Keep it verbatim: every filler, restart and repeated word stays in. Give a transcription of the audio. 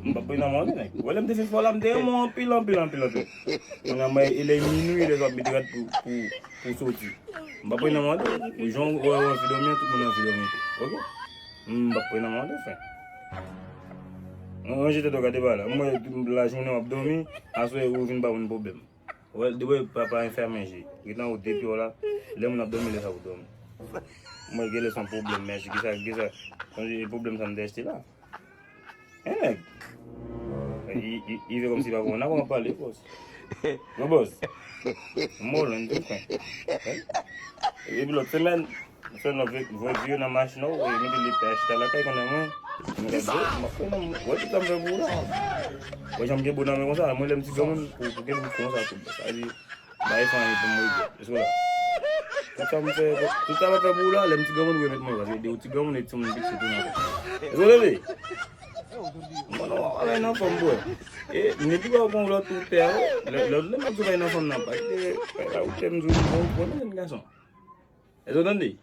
M p ap pran nan mande, nèg. Ou wè lè m te fin fè w la, m te renmen w anpil, anpil, anpil, anpil. Kounye a, mwen, e lè minwi, lè w ap met rad pou, pou, pou soti. M p ap pran nan mande. Ou jan w wè w anvi dòmi an, tout moun anvi dòmi tou. Oke? M p ap pran nan mande, frè. Ranje tèt ou, gade pa la. Mwen, lajounen w ap dòmi, aswè ou vin ba moun pwoblèm. Wè, depi papa an fèmen je. Gentan ou de pye w la, lè moun ap dòmi, lè sa pou dòmi. Mwen, genlè se yon pwoblèm, mèsi, kisa, kisa, sonje pwoblèm sa m te achte la. Hein, nèg? I, i, i fè kòmsi pa konn, n ap pale, bòs. Bon, bòs. Mwen, lè n tou fè. Epi lòt semèn, m fè nan vye, vye vye nan machin, ou, e mete li pè chita lakay, konnen mwen. Mwen gade, m ap fè nan, wè, tout sa m fè pou ou la. Wè, jan m gen bon nan men konsa, mwen, lè m ti granmoun, pou, pou gen konsa, tout sa, sa vle di, bay fanmi pou mwen, èske w la? Tout sa m fè, tout sa m ap fè pou ou la, lè m ti granmoun, ou remèt mwen, paske de ou ti granmoun, e timoun piti tou nan. Èske w tande? Mwen, non, w ap bay nan fanm, bro. E, ni pi ba w pran lòt ou pè, lè, lè, lè m ap di w bay nan fanm nan, pa kite, pa, pa ou tè m di w, bon, bon, jèn gason. Èske w tande?